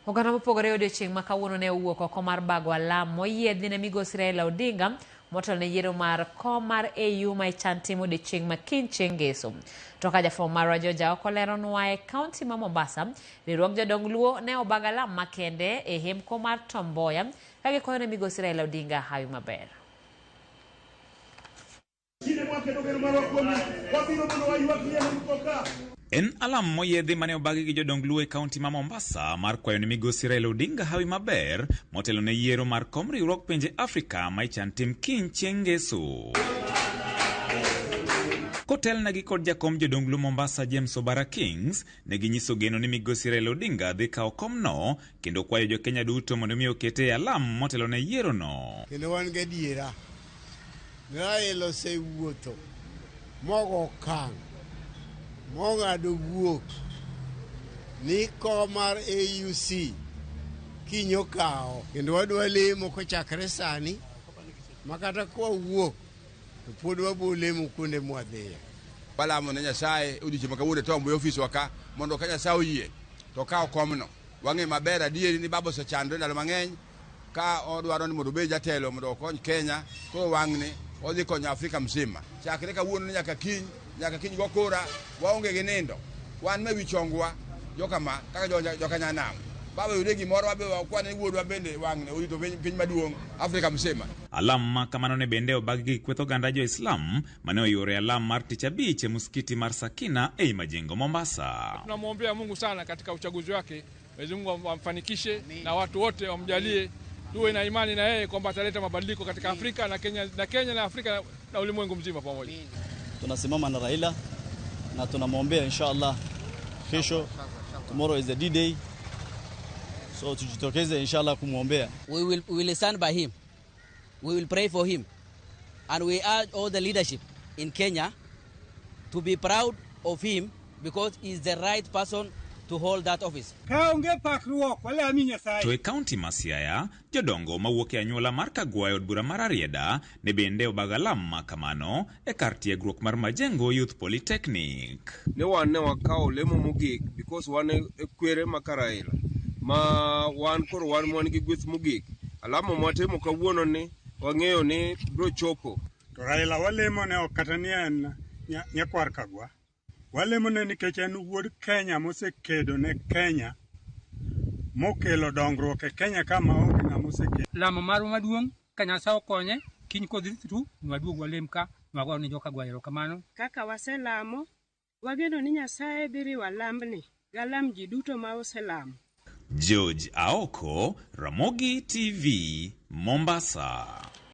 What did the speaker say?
Oganda mopogore e odiochieng' ma kawuono ne owuok oko mar bago alam moyiedhi ne migosi Raila Odinga motelo ne yiero mar kom mar AU ma ichan timo odiochieng' ma kiny chieng' ngeso. To ka jafwambo marwa George Aoko leronwa e kaunti ma Mombasa, riwruog jodong Luo ne obago alam makende e hemko mar Tom Mboya ka gikwayo ne migosi Raila Odinga hawi maber. En alam moyiedhi mane obagi gi jodong Luo e kaunti ma Mombasa mar kwayo ne migosi Raila Odinga hawi maber motelo ne yiero mar kom riwruog pinje Afrika ma ichan tim kiny chieng' ngeso. Kotelnegi kod jakom jodong Luo Mombasa James Obara Kings, ne ginyiso geno ni migosi Raila Odinga dhi kawo komno kendo kwayo jo-Kenya duto mondo mi okete e alam motelo ne yierono. Kendo wan gadiera ni Raila osewuotho mogo okang' mong'ado wuok ni kom mar AUC kiny okawo kendo wadwa lemo kochakre sani makata kwawuok to pod wabiro lemo kuonde mwadhiye. Walamo ne Nyasaye odiochieng' ma kawuono e Tom Mboya ofiswa ka mondo ka Nyasaye oyie to okaw komno. Wang'e maber adieri ni baba osechandore ndalo mang'eny ka odwaro ni mondo obed jatelo mondo okony Kenya, koro wang'ni odhi konyo Afrika mzima. Chakre kawuono nyaka kiny, nyaka kiny go kura, waonge gi nindo. Wan me wi chongwa jokama kaka joka nyanam. Baba yude gimoro wabe wakwane ni wuodwa bende wang'ni orito piny, piny maduong' Afrika mzima. Alam ma kamano ne bende obagi gi kweth oganda jo-Islam mane oyuore alam mar tich abich e muskiti mar Sakina ei Majengo, Mombasa. Tunamwombea Mungu sana katika uchaguzi wake, Mwenyezi Mungu amfanikishe na watu wote wamjalie, tuwe na imani na yeye kwamba ataleta mabadiliko katika Afrika na Kenya, na Kenya na Afrika na ulimwengu mzima pamoja. Tunasimama na Raila na tunamwombea inshallah, kesho, tomorrow is the D-Day, so tujitokeze inshallah kumwombea. We will stand by him. We will pray for him. And we urge all the leadership in Kenya to be proud of him because he's the right person to hold that office. Ka onge pakruok, walami Nyasaye. To e kaunti ma Siaya, jodongo mawuok e anyuola mar Kagwa e od bura mar Rarieda ne bende obago alam ma kamano e kar tiegruok mar Majengo Youth Polytechnic. Ne wan ne wakawo lemo mogik because wan e kwere ma ka Raila ma wan koro wan wan gi gweth mogik. Alamo mwatimo kawuono ni wang'eyo ni biro chopo. To Raila walemo ne ok kata ni en nyakwar Kagwa. Walemo ne nikech en wuod Kenya mosekedo ne Kenya, mokelo dongruok e Kenya ka ma onge ng'ama osekelo. Lamo marwa maduong' ka Nyasaye okonye kiny kodhi tu nwaduog walem ka nwago ni joka Kagwa erokamano. Kaka waselamo, wageno ni Nyasaye dhi riwo alambni galam ji duto ma oselamo. George Aoko, Ramogi TV, Mombasa.